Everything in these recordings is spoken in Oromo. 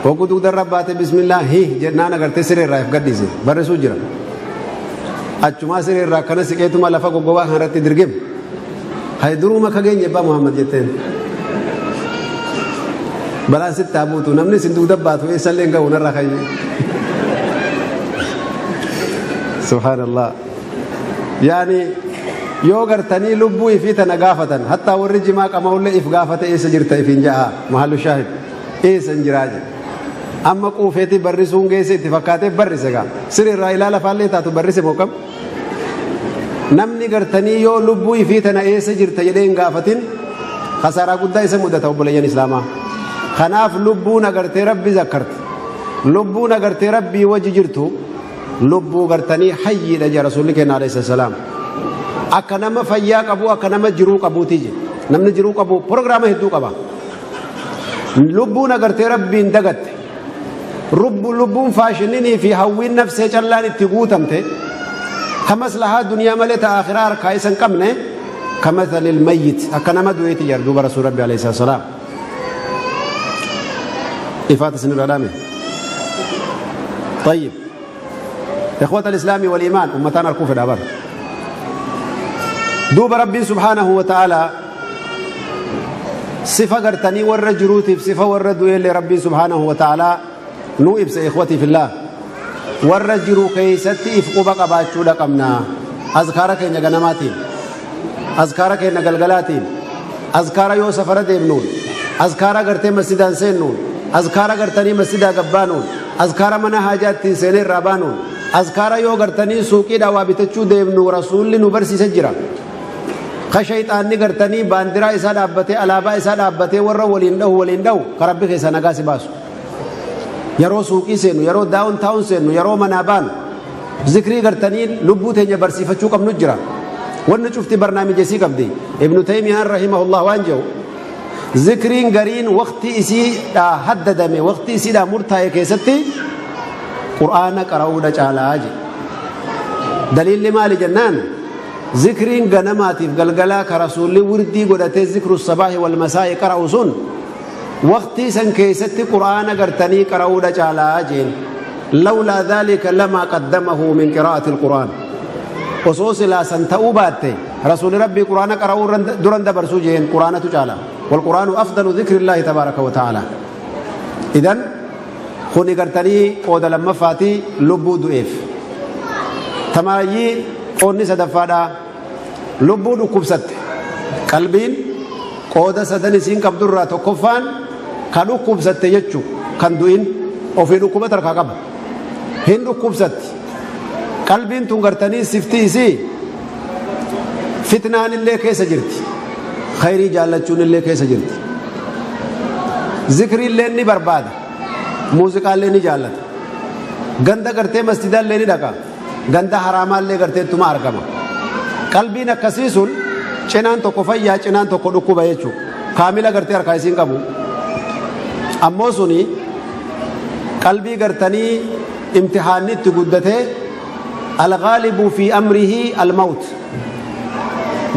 Hogguu dugdarra baate bismillah hi jennaan agartee siree irraa if gadhiise barrisuu jira. Achumaa siree irraa akkana siqeetuma lafa goggobaa kanarratti dirgim. Hay duruuma ka geenye abbaa Muhammad jetteen. Balaan sitti haa buutu namni isin dugda baatu eessallee hin ga'u narraa kayyee. Subhaanallah. Yaani yoo gartanii lubbuu ifii tana gaafatan hattaa warri jimaa qama'ullee if gaafate eessa jirta ifiin ja'a mahallu shaahid eessa hin jiraa jedhe. Amma quufeetii barrisuun geesse itti fakkaatee barrise gaa siree irraa ilaala faallee taatu barrise moo kam. Namni gartanii yoo lubbuu ifii tana eessa jirta jedhee hin gaafatin kasaaraa guddaa isa mudata obboleeyyan islaamaa. Kanaaf lubbuun agartee rabbi zakkarti. Lubbuun agartee rabbii wajji jirtu lubbuu gartanii hayyiidha jedha rasuulli keenya alayhi salaam. Akka nama fayyaa qabu akka nama jiruu qabuuti jedhe. Namni jiruu qabu prograama hedduu qaba. Lubbuun agartee rabbiin dagatte. Lubbuun faashininii fi hawwiin nafsee callaan itti guutamte ka maslahaa duniyaa malee ta akhiraa harkaa isa hin qabne ka mathalil mayyit akka nama du'eeti jedha duuba rasuul rabbi alayhi salaam. Ifaata isinirraa dhaame. طيب إخوة الإسلام والإيمان أمتان أركوف الأبر دوب ربي سبحانه وتعالى Sifa gartanii warra jiruutiif sifa warra du'eellee Rabbiin subhaanahu wa ta'aalaa nuu ibsa ikhwatii fillaah. Warra jiru keessatti if quba qabaachuudha qabna. Azkaara keenya ganamaatiin, azkaara keenya galgalaatiin, azkaara yoo safara deemnuun, azkaara gartee masjidaan seennuun, azkaara gartanii masjidaa gabbaanuun, azkaara mana haajaa ittiin seenee irraa baanuun, azkaara yoo gartanii suuqiidhaa waa bitachuu deemnu rasuulli nu barsiise jira. Ka shayxaanni gartanii baandiraa isaa dhaabbatee alaabaa isaa dhaabbatee warra waliin dhahu waliin dhahu ka rabbi keessaa nagaa si baasu. Yeroo suuqii seennu, yeroo daawun taa'uun seennu, yeroo manaa baanu zikrii gartanii lubbuu teenya barsiifachuu qabnu jira. Wanni cufti barnaamija isii qabdi. Ibnu Taymiyaan rahimahullah waan jedhu zikriin gariin waqtii isiidhaa haddadame waqtii isiidhaa murtaa'e keessatti qur'aana qara'uudha caalaa jedhe. Daliilli maali jennaan Zikriin ganamaatiif galgalaa ka Rasuulli wirdii godhatee zikru sabaahi wal masaa'i qara'u sun waqtii san keessatti qur'aana gartanii qara'uudha caalaa jeen. Lawlaa dhaalika lamaa qaddamahu min qiraa'ati alqur'aan. Osoo silaa san ta'uu baatte Rasuulli Rabbii qur'aana qara'uu duran dabarsuu jeen qur'aanatu caala. Wal qur'aanu afdalu zikrillaahi tabaaraka wa ta'ala. Idan kuni gartanii qooda lammaffaati lubbuu du'eef. Tamaayyii qoodni sadaffaadha lubbuu dhukkubsatte. Qalbiin qooda sadan isiin qabdurraa tokkoffaan ka dhukkubsatte jechu kan du'in ofii dhukkuba tarkaa qaba. Hin dhukkubsatti. Qalbiin tun gartanii sifti isii fitnaan illee keessa jirti. Khayrii jaallachuun illee keessa jirti. Zikrii illee ni barbaada. Muuziqaa illee ni jaallata. Ganda gartee masjidaa illee ni dhaqa. Ganda haraamaa illee gartee ittuma argama. Qalbiin akkasii sun cinaan tokko fayyaa cinaan tokko dhukkuba jechuudha. Kaamila gartee harkaa isiin qabu. Ammoo suni qalbii gartanii imtihaanni itti guddatee alghaalibu fi amrihi almawt.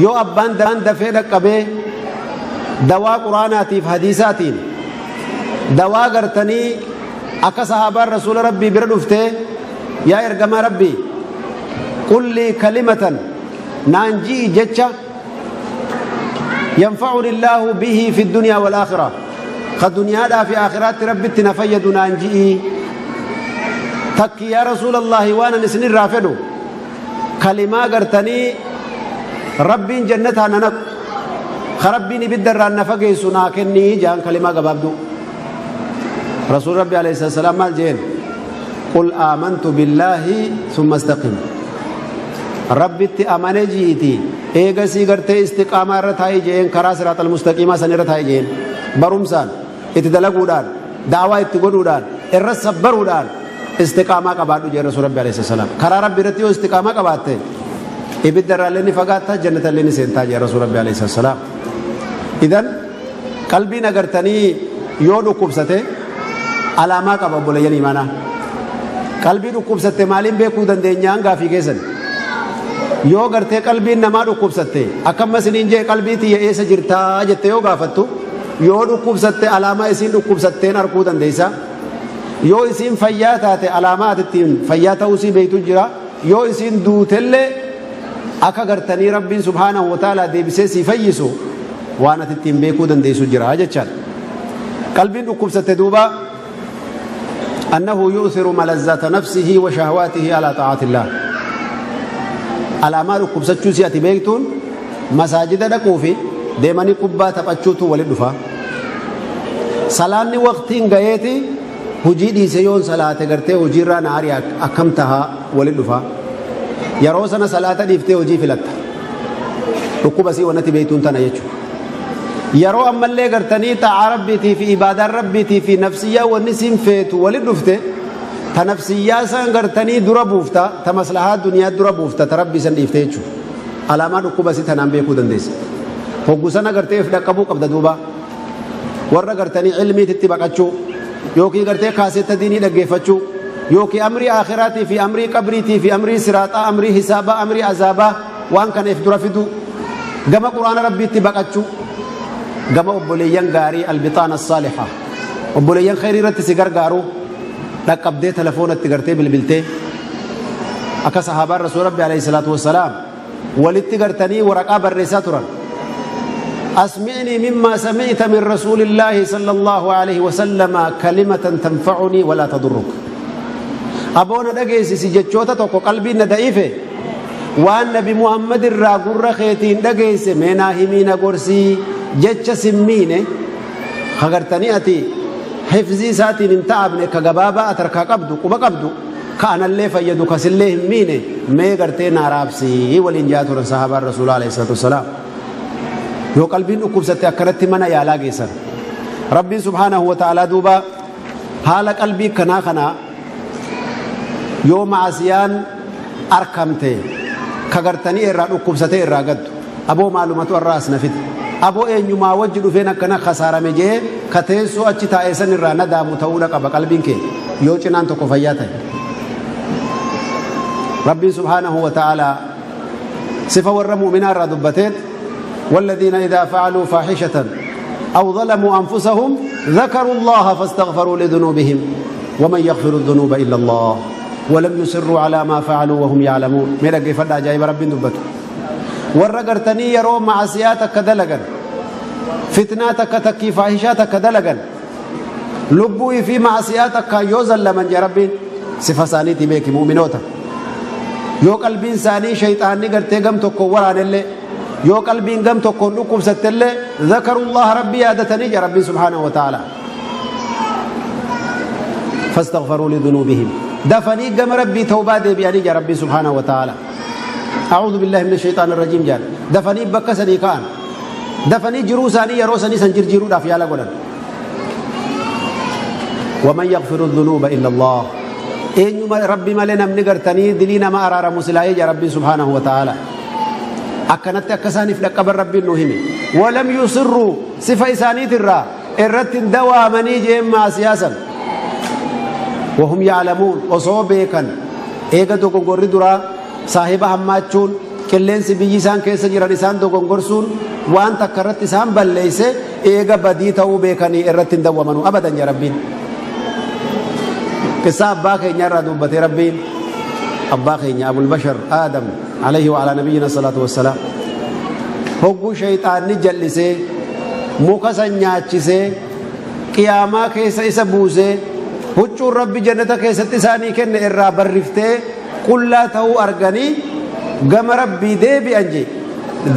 Yoo abbaan dafee dhaqqabee dawaa quraanaatiif hadiisaatiin dawaa gartanii akka sahaabaan rasuula rabbii bira dhuftee yaa ergamaa rabbii qullii kalimatan naan ji'i jecha yanfa'uni illaahu bihi fi dunyaa wal aakhira ka duniyaadhaa fi aakhiraatti rabbitti na fayyadu naan ji'i takki yaa rasuulallaahi waan an isinirraa fedhu kalimaa gartanii rabbiin jannataa na naqu ka rabbiin ibidda irraa na fageessu naa kennii jaan kalimaa gabaabduu rasuul rabbi alayhi salaam maal jeen qul aamantu billaahi summa istaqim rabbitti amane jiiti eegasii gartee istiqaamaa irra taa'i jeen karaa siraaxal mustaqiimaa san irra taa'i jeen barumsaan itti dalaguudhaan da'awaa itti godhuudhaan irra sabbaruudhaan istiqaamaa qabaadhu jeen rasuul rabbi alayhi salaam karaa rabbi irratti yoo istiqaamaa qabaatte ibidda irraallee ni fagaatta jannata illee ni seentaa jeen rasuul rabbi alayhi salaam idan qalbiin agartanii yoo dhukkubsate alaamaa qaba obboleeyyan imaanaa qalbii dhukkubsatte maaliin beekuu dandeenyaan gaafii keessan yoo gartee qalbiin namaa dhukkubsatte akkamma isiniin jee qalbii tiyya eessa jirtaa jette yoo gaafattu yoo dhukkubsatte alaamaa isiin dhukkubsatteen arguu dandeessa. Yoo isiin fayyaa taate alaamaa ati ittiin fayyaa ta'uu isii beektu jira. Yoo isiin duutellee akka gartanii Rabbiin subhaanahu wa ta'ala deebisee sii fayyisu waan ati ittiin beekuu dandeessu jira jechaadha. Qalbiin dhukkubsatte duuba annahu yu'thiru malazzata nafsihi wa shahawaatihi ala ta'aatillah. Alaamaa dhukkubsachuu si ati beektuun masaajida dhaquu fi deemanii kubbaa taphachuutu walitti dhufa. Salaanni waqtiin gaheeti hujii dhiise yoon salaate gartee hojiirraa na ari'a akkam tahaa walitti dhufa. Yeroo sana salaata dhiiftee hojii filatta. Dhukkuba sii wanati beektuun tana jechuudha. Yeroo ammallee gartanii xaa'aa rabbiitii fi ibaadaan rabbiitii fi nafsiyyaa wanni siin feetu walitti dhufte ta nafsiyyaa san gartanii dura buufta ta maslahaa duniyaa dura buufta ta rabbii san dhiifte jechuudha. Alaamaa dhukkuba si tanaan beekuu dandeessa. Hoggu sana gartee if dhaqqabuu qabda duuba. Warra gartanii ilmiititti baqachuu yookiin gartee kaaseetta diinii dhaggeeffachuu yookiin amrii aakhiraatii fi amrii qabriitii fi amrii siraaxaa amrii hisaabaa amrii azaabaa waan kana if dura fiduu gama quraana rabbiitti baqachuu gama obboleeyyan gaarii albixaana saaliha obboleeyyan khayrii irratti si gargaaru dhaqqabdee telefoonatti gartee bilbiltee akka sahaabaan rasuula rabbi alayhi salaatu wassalaam walitti gartanii waraqaa barreessaa turan. Asmi'nii mimmaa sami'ta min rasuulillaahi sallallahu alaihi wasallama kalimatan tanfa'unii walaa tadurruk. Aboo na dhageessisi jechoota tokko qalbiin na da'ife waan nabi Muhammad irraa gurra keetiin dhageesse mee naa himii na gorsii jecha simmiine kagartanii ati hifzii isaatiin hin ta'abne ka gabaabaa ati harkaa qabdu quba qabdu ka anallee fayyadu ka sillee hin miine mee gartee naa raabsii waliin jaa turan sahaabaan rasuulaa alayhi salaatu wassalaam. Yoo qalbiin dhukkubsatte akkanatti mana yaalaa geessan. Rabbiin subhaanahu wa ta'aalaa duuba haala qalbii kanaa kana yoo ma'asiyaan arkamte ka gartanii irraa dhukkubsatee irraa gaddu aboo maalumatu irraa as na fide aboo eenyumaa wajji dhufeen akkana kasaarame jee ka teessoo achi taa'e san irraa nadaamu ta'uudha qaba qalbiin kee yoo cinaan tokko fayyaa ta'e. Rabbiin subhaanahu wa ta'aalaa sifa warra mu'minaa irraa dubbateet والذين إذا فعلوا فاحشة أو ظلموا أنفسهم ذكروا الله فاستغفروا لذنوبهم ومن يغفر الذنوب إلا الله ولم يصروا على ما فعلوا وهم يعلمون. ميرا كيف عجائب ربي دبته warra gartanii yeroo macasiyaa takka dalagan fitnaa takka takkii faahishaa takka dalagan lubbuu fi macasiyaa takka yoo zallaman jee rabbiin sifa isaaniitii beeki mu'minoota yoo qalbiin isaanii shayxaanni gartee gam tokko waraanellee yoo qalbiin gam tokkoon dhukkubsattellee zakarullaha rabbi yaadatanii jee rabbiin subhaanahu wa ta'ala fastaghfaruu lidhunuubihim dafanii gama rabbii tawbaa deebi'anii jee rabbiin subhaanahu wa ta'ala. A'uudhu billaahi mina shayxaani rajiim jedhan. Dafanii bakka sanii ka'an. Dafanii jiruu isaanii yeroo sanii san jirjiiruudhaaf yaala godhan. Waman yaghfiru dhunuuba illa Allah. Eenyuma rabbi malee namni gartanii dilii nama araaramu silaayee jaa rabbiin subhaanahu wa ta'ala. Akkanatti akka isaaniif dhaqqaban rabbiin nu hime. Walam yusirruu sifa isaaniitirraa irratti hin dawaamanii jeen maasiyaa san. Wahum ya'lamuun osoo beekan eega dogongorri duraa saahiba hammaachuun qilleensi biyyi isaan keessa jiran isaan dogongorsuun waan takka irratti isaan balleeyse eega badii ta'uu beekanii irratti hin dawwamanu abadan ja rabbiin. Qissaa abbaa keenya irraa dubbatee rabbiin abbaa keenya Abul Bashar Aadam alayhi wa alaa nabiyyina salaatu wassalaam hogguu shayxaanni jal'isee muka san nyaachisee qiyaamaa keessa isa buusee huccuun rabbi jannata keessatti isaanii kenne irraa barriftee qullaa ta'uu arganii gama rabbii deebi'an jee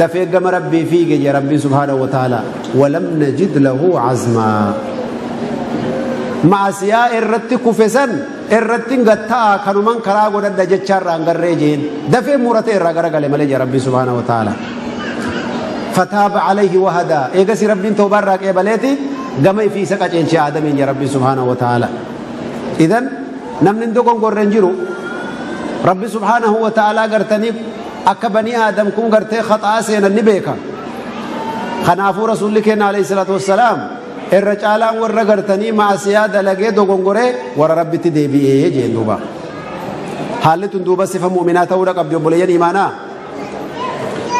dafee gama rabbii fiige jee rabbiin subhaanahu wa ta'ala walam najid lahu azmaa ma'asiyaa irratti kufe san irratti gatta'a kanuman karaa godhadha jechaa irraa hin garree jeen dafee murate irraa garagale malee jee rabbiin subhaanahu wa ta'ala fataaba alayhi wahadaa eegasi rabbiin tawbaa irraa qeebaleeti gama ifii isa qaceelche aadamiin jee rabbiin subhaanahu wa ta'ala. Idan namni hin dogongorre hin jiru. Rabbi subhaanahu wa ta'ala gartanii akka banii aadam kun gartee khaxaa seenan ni beeka. Kanaafuu rasuulli keenya alayhi salaatu wassalaam irra caalaan warra gartanii maasiyaa dalagee dogongoree warra rabbitti deebi'ee jeen duuba. Haalli tun duuba sifa mu'minaa ta'uudha qabdi obboleeyyan imaanaa.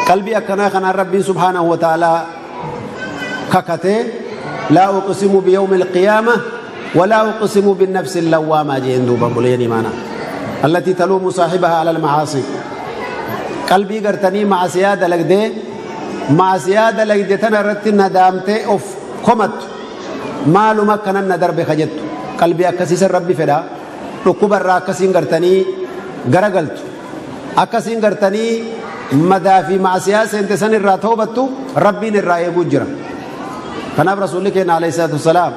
Qalbii akkanaa kanaan rabbiin subhaanahu wa ta'ala kakatee laa uqsimu biyawmi alqiyaama ولا أقسم بالنفس اللوامة jeen duuba buleen imaana التي تلوم صاحبها على المعاصي. Qalbii gartanii macasiyaa dalagdee, macasiyaa dalagde tana irratti nadaamtee of komattu, maaluma akkanan na darbe ka jettu, qalbii akkasiisan Rabbi fedha. Dhukkuba irraa akkasiin gartanii garagaltu, akkasiin gartanii madaa fi macasiyaa seente san irraa toobattu, Rabbiin irraa eeguu jira. Kanaaf Rasuulli keenya عليه الصلاة والسلام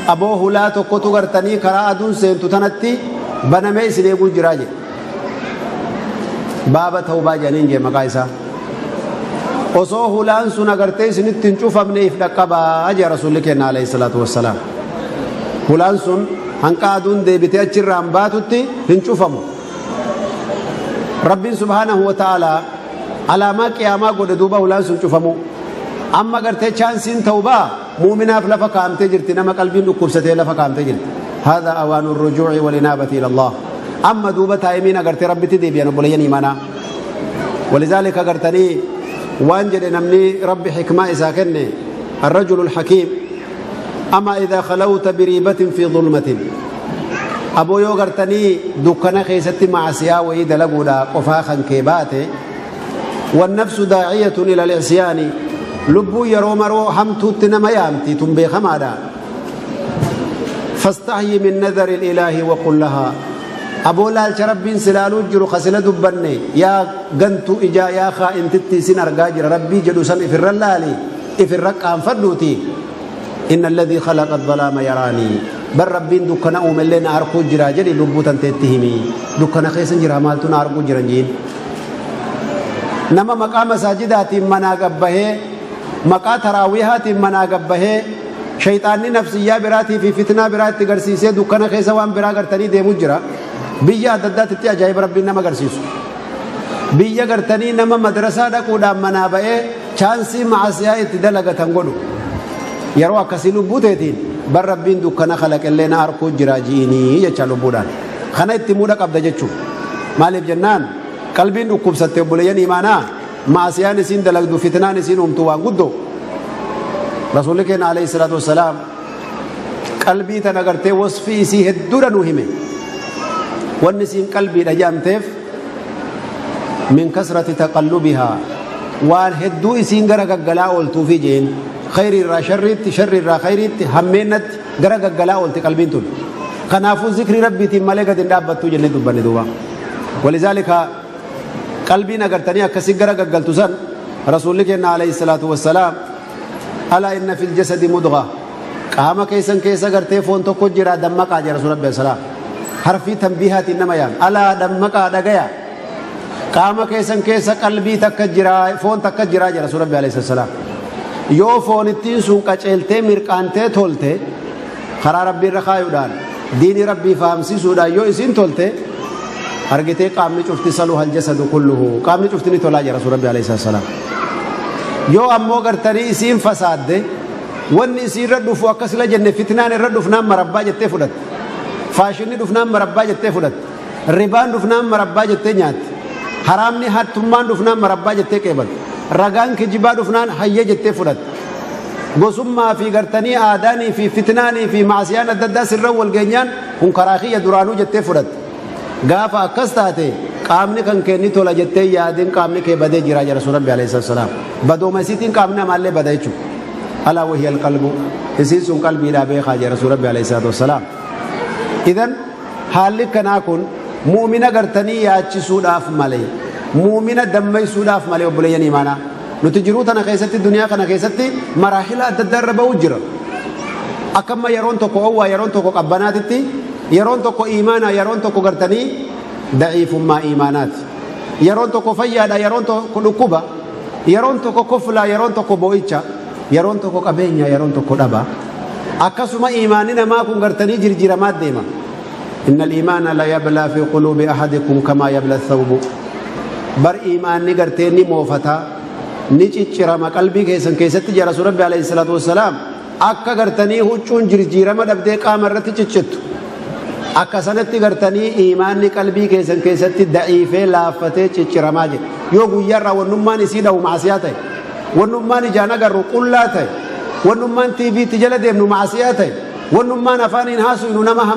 aboo hulaa tokkotu gartanii karaa aduun seentu tanatti banamee isin eeguu jiraa jedhe. Baaba tawbaa jedhaniin jee maqaa isaa. Osoo hulaan sun agartee isinitti hin cufamne if dhaqqabaa jee Rasuulli keenya عليه الصلاة والسلام. Hulaan sun hanqa aduun deebitee achirraan baatutti hin cufamu. Rabbiin سبحانه وتعالى alaamaa qiyaamaa godhe duuba hulaan sun cufamu. Amma gartee chaansiin tawbaa muuminaaf lafa kaa'amtee jirti, nama qalbiin dhukkubsatee lafa kaa'amtee jirti. هذا أوان الرجوع والإنابة إلى الله. Amma duuba taa'imiin agartee Rabbitti deebi'an, obboleeyyan imaanaa. ولذلك agartanii waan jedhe namni Rabbi xikmaa isaa kenne, الرجل الحكيم: أما إذا خلوت بريبة في ظلمة. Aboo yoo gartanii dukkana keessatti macasiyaa wayii dalaguudha qofaa kan kee baate, والنفس داعية إلى العصيان, lubbuu yeroo maroo hamtuutti nama yaamti, tun beekamaadha. فاستحي من نظر الإله وقل لها. Aboo laalcha Rabbiin silaaluu jiru kasila dubbanne, yaa gantuu ijaa, yaa kaa'intitti isin argaa jira Rabbii jedhu san ifirra laali, ifirra qaanfadhuuti. إن الذي خلق الظلام يراني, bar Rabbiin dukkana uumellee na arkuu jira jedhi lubbuu tanteetti himi. Dukkana keessan jira, maaltu na arguu jiran jiin. Nama maqaa masaajidaatiin manaa gabbahee, maqaa taraawiihaatiin manaa gabbahee, shayxaanni nafsiyyaa biraatii fi fitnaa biraa itti garsiisee dukkana keessa waan biraa gartanii deemu jira. Biyya adda addaatti ajaa'iba Rabbiin nama agarsiisu. Biyya gartanii nama madrasaa dhaquudhaan manaa ba'ee chaansii macasiyaa itti dalagatan godhu. Yeroo akkasii lubbuu teetiin bar Rabbiin dukkana kalaqellee na arkuu jira ji'inii jecha lubbuudhaan kana itti muudha qabda jechuu. Maaliif jennaan, qalbiin dhukkubsatte, obboleeyyan imaanaa, maasiyaan isiin dalagdu, fitnaan isiin uumtu waan guddoo. Rasuulli keenya عليه الصلاة والسلام qalbii tana gartee wasfii isii hedduudha nu hime. Wanni isiin qalbiidha jedhamteef من كثرة تقلبها, waan hedduu isiin gara gaggalaa ooltuufi jeen. Khayri irraa sharriitti, sharri irraa khayriitti, hammeennatti gara gaggalaa oolti qalbiin tun. Kanaafuu zikrii Rabbiitiin malee gad hin dhaabbattuu jennee dubbanne duuba. ولذلك qalbiin agartanii akkasii gara gaggaltu san, Rasuulli keenya عليه الصلاة والسلام: ألا إن في الجسد مضغة, qaama keessan keessa gartee foon tokko jira, dammaqaa jira. Rasuul Rabbi salaam harfii tanbiihaatiin nama yaam: alaa, dammaqaa, dhagaya, qaama keessan keessa qalbii takka jira, foon takka jira jira Rasuul Rabbi عليه السلام. Yoo foonittiin sun qaceeltee mirqaantee tolte, karaa Rabbii irra kaayuudhaan, diinii Rabbii fahamsiisuudhaan yoo isiin tolte argitee, qaamni cufti صلح الجسد كله, qaamni cufti ni tolaa jira Rasuul Rabbi عليه السلام. Yoo ammoo gartanii isiin fasaadde, wanni isii irra dhufu akkas la jenne, fitnaan irra dhufnaan marabbaa jettee fudhatte, faashinni dhufnaan marabbaa jettee fudhatte, ribaan dhufnaan marabbaa jettee nyaatte, haraamni hattummaan dhufnaan marabbaa jettee qeebalte, ragaan kijibaa dhufnaan hayya jettee fudhatte, gosummaa fi gartanii aadaanii fi fitnaanii fi maasiyaan adda addaa sirra wal geenyaan kun karaa kiyya duraanuu jettee fudhatte. Gaafa akkas taate qaamni kan kee ni tola jettee yaadin, qaamni kee badee jira jira Rasuul Rabbi عليه السلام. Badooma isiitiin qaamni namaallee bada jechuudha. ألا وهي القلب, isiin sun qalbiidhaa beekaa jira Rasuul Rabbi عليه السلام. Idan haalli kanaa kun mu'mina gartanii yaachisuudhaaf malee, mu'mina dammaysuudhaaf malee, obboleeyyan imaanaa, nuti jiruu tana keessatti, duniyaa kana keessatti maraahila adda addaa irra ba'uu jira. Akkamma yeroon tokko owwaa, yeroon tokko qabbanaatitti, yeroon tokko iimaanaa, yeroon tokko gartanii daciifummaa iimaanaati, yeroon tokko fayyaadha, yeroon tokko dhukkuba, yeroon tokko koflaa, yeroon tokko boo'icha, yeroon tokko qabeenya, yeroon tokko dhaba. Akkasuma iimaanni namaa kun gartanii jirjiramaa deema. إن الإيمان ليبلى في قلوب أحدكم كما يبلى الثوب. Bar iimaanni gartee ni moofata, ni ciccirama qalbii keessan keessatti jira Rasuul Rabbi عليه الصلاة والسلام. Akka gartanii huccuun jirjiirama dhabdee qaama irratti ciccittu, akka sanatti gartanii iimaanni qalbii keessan keessatti daciifee laaffatee cicciramaa jira. Yoo guyyaarraa wannummaan isii dhawu maasiyaa ta'e, wannummaan ijaan agarru qullaa ta'e, wannummaan tiiviitti jala deemnu maasiyaa ta'e. Wannummaan afaaniin haasuynu nama hama.